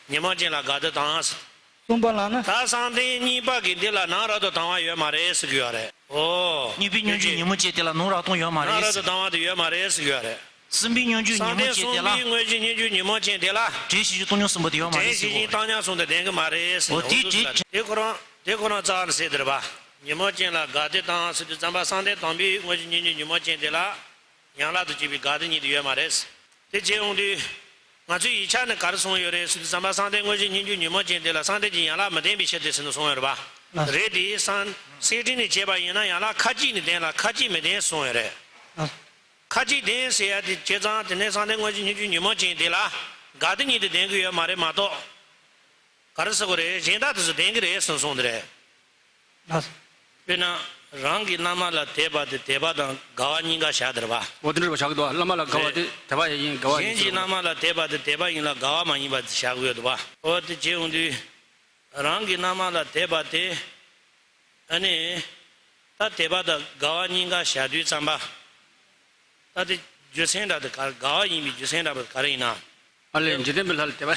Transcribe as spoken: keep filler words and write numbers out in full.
ཉོན་མོངས་ཅན་ལ་དགའ་བདེ་དང་། གསུམ་པ་ལ་ནི། ད་བསམ་གཏན་གཉིས་པ་གི་འདི་ལ་ནང་རབ་ཏུ་དང་བ་ཡོད་མ་རེད་ཟེར་གྱི་ཡོད་རེད། ཨོ། གཉིས་པའི་སྙོམས་འཇུག་ཉོན་མོངས་ཅན་དེ་ལ་ནང་རབ་དང་ཡོད་མ་རེད་ཟེར། ནང་རབ་ཏུ་དང་བ་དེ་ཡོད་མ་རེད་ཟེར་གྱི་ཡོད་རེད། གསུམ་པའི་སྙོམས་འཇུག་ཉོན་མོངས་ཅན་དེ་ལ། བསམ་གཏན་གསུམ་པའི་དངོས་གཞི་སྙོམས་འཇུག་ཉོན་མོངས་ཅན་དེ་ལ། བྲན་ཤེས་བཞིན་བཏང་སྙོམས་གསུམ་པོ་དེ་ཡོད་མ་རེད་ཟེར་གྱི་ཡོད་རེད། བྲན་ཤེས་བཞིན་བཏང་སྙོམས་གསུམ་དེ་ལྡན་གྱི་མ་རེད་ཟེར། ཨོ་དེ་དེ་དེ་ཁོ་རང་དེ་ཁོ་རང་རྩ་བ་ནས་ཟེར་དེ་རེད་པ། ཉོན་མོངས་ཅན་ལ་དགའ་བདེ་དང་ཟེར་དུས་ཙམ་པ་བསམ་གཏན་དང་པོའི་དངོས་གཞི་སྙོམས་འཇུག་ཉོན་མོངས་ཅན་དེ་ལ། ཡན་ལག་ཏུ་གྱུར་པའི་དགའ་བདེ་གཉིས་དེ་ཡོད་མ་རེད། དེ་བྱས་འོང་དུས། ང་ཚོའི་ཡིག་ཆ་ནས་ག་རེ་གསུངས་ཡོད་རེད་ཟེར་དུས་ཙམ་པ་བསམ་གཏན་དངོས་གཞི་སྙོམས་འཇུག་ཉོན་མོངས་ཅན་དེ་ལ་བསམ་གཏན་གྱི་ཡན་ལག་མི་ལྡན་པའི་ཕྱིར་ཏེ་ཟེར་ནས་གསུངས་ཡོད་རེད་པ། ལགས། རེད་དེ་བསམ། གསེར་ཕྲེང་ནས་བྱས་པ་ཡིན་ན་ཡན་ལག་ཁ་ཅིག་ནི་ལྡན་ལ་ཁ་ཅིག་མི་ལྡན་གསུངས་ཡོད་རེད། ལགས། ཁ་ཅིག་ལྡན་ཟེར་ཡ་དེ་བྱས་ཙང་དེ་ནས་བསམ་གཏན་དངོས་གཞི་སྙོམས་འཇུག་ཉོན་མོངས་ཅན་དེ་ལ་དགའ་བདེ་གཉིས་དེ་ལྡན་གྱི་ཡོད་མ་རེད་མ་གཏོགས། ག་རེ་ཟེར་དགོས་རེད། གཞན་དག་དེ་ཚོ་ལྡན་གྱི་རེད་ཟེར་གསུངས་དེ་རེད། ལགས། དཔེར་ན། རང་གི་བླ་མ་ལ་དད་པ་དེ་དད་པ་དང་དགའ་བ་གཉིས་ཀ་བཞག་དེ་རེད་པ། འོ་དེ་འདྲ་བཞག་གི་འདུག་བླ་མ་ལ་དགའ་བ་དེ་དད་པ་ཡིན་དགའ་བ་ཡིན་གཞན་གྱི་ཟེར་བླ་མ་ལ་དད་པ་དེ་དད་པ་ཡིན་ལ་དགའ་བ་མ་ཡིན་པ་དེ་བཞག་གི་ཡོད་འདུག་པ། འོ་དེ་བྱས་འོང་དུས། རང་གི་བླ་མ་ལ་དད་པ་དེ། ཨ་ནི། ད་དད་པ་དང་དགའ་བ་གཉིས་ཀ་བཞག་དུས་ཙམ་པ། ད་དེ་རྒྱུ་མཚན་འདྲ་དེ་ག་དགའ་བ་ཡིན་པའི་རྒྱུ་མཚན་འདྲ་པོ་ག་རེ་ཡིན་ན། ཨ་ལས་འཇིག་རྟེན་པའི་ལྷ་ལ་དད་པ།